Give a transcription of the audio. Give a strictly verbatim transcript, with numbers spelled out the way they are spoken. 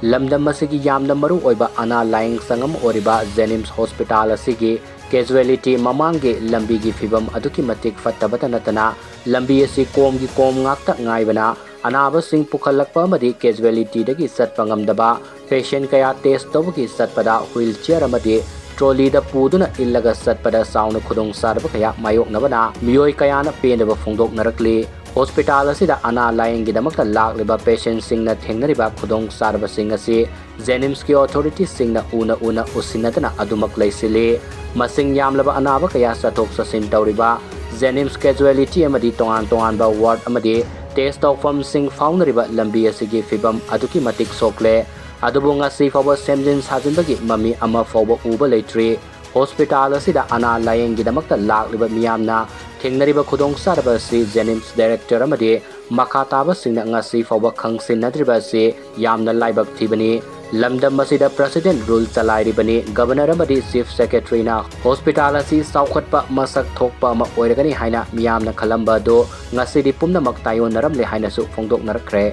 ꯂꯝꯗꯝ ꯑꯁꯤꯒꯤ ꯌꯥꯝꯅ ꯃꯔꯨ ꯑꯣꯏꯕ ꯑꯅꯥ ꯂꯥꯌꯦꯡ ꯁꯪ ꯑꯃ ꯑꯣꯏꯔꯤꯕ ꯖꯦꯅꯤꯝꯁ ꯍꯣꯁꯄꯤꯇꯥꯜ ꯑꯁꯤꯒꯤ ꯀꯦꯖꯨꯋꯦꯂꯤꯇꯤ ꯃꯃꯥꯡꯒꯤ ꯂꯝꯕꯤꯒꯤ ꯐꯤꯕꯝ ꯑꯗꯨꯛꯀꯤ ꯃꯇꯤꯛ ꯐꯠꯇꯕꯇ ꯅꯠꯇꯅ, ꯂꯝꯕꯤ ꯑꯁꯤ ꯀꯣꯝꯒꯤ ꯀꯣꯝ ꯉꯥꯛꯇ ꯉꯥꯏꯕꯅ, ꯑꯅꯥꯕꯁꯤꯡ ꯄꯨꯈꯠꯂꯛꯄ ꯑꯃꯗꯤ ꯀꯦꯖꯨꯋꯦꯂꯤꯇꯤꯗꯒꯤ ꯆꯠꯄ ꯉꯝꯗꯕ, ꯄꯦꯁꯦꯟ ꯀꯌꯥ ꯇꯦꯁ ꯇꯧꯕꯒꯤ ꯆꯠꯄꯗ ꯍꯨꯏꯜ ꯆꯤꯌꯔ ꯑꯃꯗꯤ ꯇ꯭ꯔꯣꯂꯤꯗ ꯄꯨꯗꯨꯅ ꯏꯜꯂꯒ ꯆꯠꯄꯗ ꯆꯥꯎꯅ ꯈꯨꯗꯣꯡꯆꯥꯗꯕ ꯀꯌꯥ ꯃꯥꯌꯣꯛꯅꯕꯅ ꯃꯤꯑꯣꯏ ꯀꯌꯥꯅ ꯄꯦꯟꯗꯕ ꯐꯣꯡꯗꯣꯛꯅꯔꯛꯂꯤ꯫ ꯍꯣꯁꯄꯤꯇꯥꯜ ꯑꯁꯤꯗ ꯑꯅꯥ ꯂꯥꯌꯦꯡꯒꯤꯗꯃꯛꯇ ꯂꯥꯛꯂꯤꯕ ꯄꯦꯁꯦꯟꯁꯤꯡꯅ ꯊꯦꯡꯅꯔꯤꯕ ꯈꯨꯗꯣꯡꯆꯥꯗꯕꯁꯤꯡ ꯑꯁꯤ ꯖꯦꯅꯤꯝꯁꯀꯤ ꯑꯣꯊꯣꯔꯤꯇꯤꯁꯤꯡꯅ ꯎꯅ ꯎꯅ ꯎꯁꯤꯟꯅꯗꯅ ꯑꯗꯨꯃꯛ ꯂꯩꯁꯤꯜꯂꯤ꯫ ꯃꯁꯤꯡ ꯌꯥꯝꯂꯕ ꯑꯅꯥꯕ ꯀꯌꯥ ꯆꯠꯊꯣꯛ ꯆꯠꯁꯤꯟ ꯇꯧꯔꯤꯕ ꯖꯦꯅꯤꯝꯁ ꯀꯦꯖꯨꯋꯦꯂꯤꯇꯤ ꯑꯃꯗꯤ ꯇꯣꯉꯥꯟ ꯇꯣꯉꯥꯟꯕ ꯋꯥꯔꯗ ꯑꯃꯗꯤ ꯇꯦꯁ ꯇꯧꯐꯝꯁꯤꯡ ꯐꯥꯎꯅꯔꯤꯕ ꯂꯝꯕꯤ ꯑꯁꯤꯒꯤ ꯐꯤꯕꯝ ꯑꯗꯨꯛꯀꯤ ꯃꯇꯤꯛ ꯁꯣꯛꯂꯦ꯫ ꯑꯗꯨꯕꯨ ꯉꯁꯤ ꯐꯥꯎꯕ ꯁꯦꯝꯖꯤꯟ ꯁꯥꯖꯤꯟꯕꯒꯤ ꯃꯃꯤ ꯑꯃ ꯐꯥꯎꯕ ꯎꯕ ꯂꯩꯇ꯭ꯔꯤ꯫ ꯍꯣꯁꯄꯤꯇꯥꯜ ꯑꯁꯤꯗ ꯑꯅꯥ ꯂꯥꯌꯦꯡꯒꯤꯗꯃꯛꯇ ꯂꯥꯛꯂꯤꯕ ꯃꯤꯌꯥꯝꯅ ꯊꯦꯡꯅꯔꯤꯕ ꯈꯨꯗꯣꯡꯆꯥꯗꯕ ꯑꯁꯤ ꯖꯦꯅꯤꯝꯁ ꯗꯥꯏꯔꯦꯛꯇꯔ ꯑꯃꯗꯤ ꯃꯈꯥ ꯇꯥꯕꯁꯤꯡꯅ ꯉꯁꯤ ꯐꯥꯎꯕ ꯈꯪꯁꯤꯟꯅꯗ꯭ꯔꯤꯕ ꯑꯁꯤ ꯌꯥꯝꯅ ꯂꯥꯏꯕꯛ ꯊꯤꯕꯅꯤ꯫ ꯂꯝꯗꯝ ꯑꯁꯤꯗ ꯄ꯭ꯔꯁꯤꯗꯦꯟ ꯔꯨꯜ ꯆꯂꯥꯏꯔꯤꯕꯅꯤ꯫ ꯒꯕꯔꯅꯔ ꯑꯃꯗꯤ ꯆꯤꯐ ꯁꯦꯀ꯭ꯔꯦꯇꯔꯤꯅ ꯍꯣꯁꯄꯤꯇꯥꯜ ꯑꯁꯤ ꯆꯥꯎꯈꯠꯄ ꯃꯁꯛ ꯊꯣꯛꯄ ꯑꯃ ꯑꯣꯏꯔꯒꯅꯤ ꯍꯥꯏꯅ ꯃꯤꯌꯥꯝꯅ ꯈꯜꯂꯝꯕ ꯑꯗꯨ ꯉꯁꯤꯗꯤ ꯄꯨꯝꯅꯃꯛ ꯇꯥꯏꯑꯣꯟꯅꯔꯝꯂꯦ ꯍꯥꯏꯅꯁꯨ ꯐꯣꯡꯗꯣꯛꯅꯔꯛꯈ꯭ꯔꯦ꯫